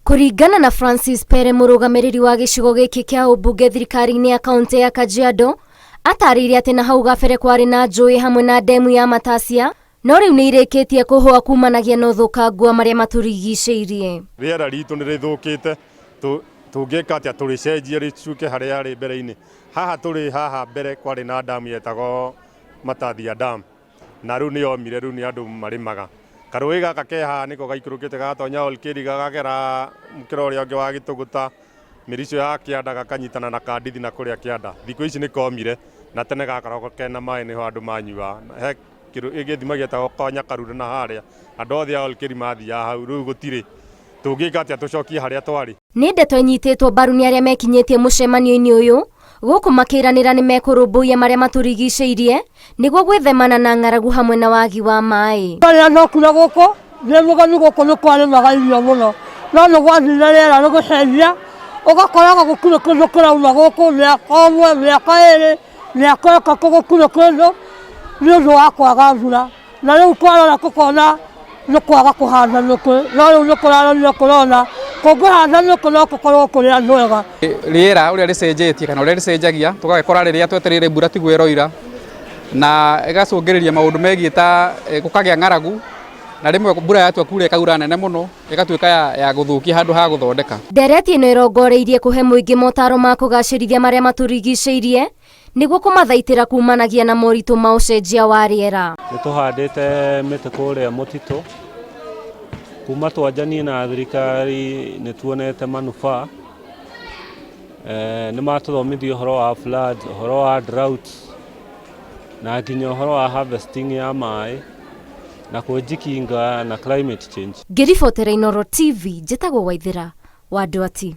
Kũringana na Francis Pere mũrũgamĩrĩri wa gĩcigo gĩkĩ kĩa ũmbunge thirikari-inĩ ya kaũntĩ ya Kajiado, atarĩirie atĩ na hau gabere kwarĩ na njũĩ hamwe na ndemu ya Matasia, no rĩu nĩ irĩkĩtie kũhũa kumanagia na ũthũkangu wa marĩa matũrigicĩirie. Rĩera ritũ nĩ rĩthũkĩte, tũngĩka atĩa tũrĩcenjie rĩtuĩke harĩa rĩ mbere-inĩ? Haha tũrĩ haha mbere kwarĩ na damu yetagwo Matathia Dam. Na rĩu nĩ yomire rĩu nĩ andũ marĩmaga. Karũĩ gaka ke haha nĩko gaikũrũkĩte gagatonya Olkeri gagakera mũkĩra ũrĩa ũngĩ wa Gĩtũgũta, mĩrico ya kĩanda gakanyitana na Kandithi na kũrĩa kĩanda. Thikũ ici nĩ komire na tene gakoragwo kena maĩ nĩho andũ manyuaga. He gĩthima gĩetagwo kwa Nyakarura na harĩa, andũ othe a Olkeri mathiaga hau, rĩu gũtirĩ. Tũngĩka atĩa tũcokie harĩa twarĩ? Nĩ ndeto ĩnyitĩtwo mbaru nĩ arĩa mekinyĩtie mũcemanio-inĩ ũyũ, gũkũ makĩranĩra nĩ mekũrũmbũiya marĩa matũrigicĩirie nĩguo gwĩthemana na ng'aragu hamwe na wagi wa maĩ. Rĩrĩa ndokire gũkũ ndĩ mũgeni gũkũ nĩ kwarĩmaga irio mũno, no nĩ gwathire rĩera rĩgĩcenjia, ũgakoraga gũtirĩ kĩndũ kĩrauma gũkũ mĩaka ũmwe, mĩaka ĩrĩ, mĩaka ĩtatũ gũtirĩ kĩndũ nĩ ũndũ wa kwaga mbura. Na rĩu twarora tũkona nĩ kwaga kũhanda mĩtĩ, no rĩu nĩ kũrarorire kũrona kũngĩhanda mĩtĩ no tũkorwo tũrĩ andũ ega. Rĩera ũrĩa rĩcenjetie kana ũrĩa rĩcenjagia tũgagĩkora rĩrĩa twetereire mbura tiguo ĩroira na ĩgacũngĩrĩria maũndũ megiĩ ta gũkagĩa ng'aragu na rĩmwe mbura yatua kura ĩkaura nene mũno ĩgatuĩka ya gũthũkia handũ ha gũthondeka. Ndereti ĩno ĩrongoreirie kũhe mũingĩ motaro ma kũgacĩrithia marĩa matũrigicĩirie nĩguo kũmathaitĩra kumanagia na moritũ ma ũcenjia wa rĩera. Nĩ tũhandĩte mĩtĩ kũrĩa mũtitũ, kuma twanjanie na thirikari nĩ tuonete manufaa, nĩ matũthomithia ũhoro wa flood, ũhoro wa drought na nginya ũhoro wa harvesting ya maĩ na kwĩjikinga na climate change. Ngĩribotera Inooro TV, njĩtagwo Waithĩra wa Ndwati.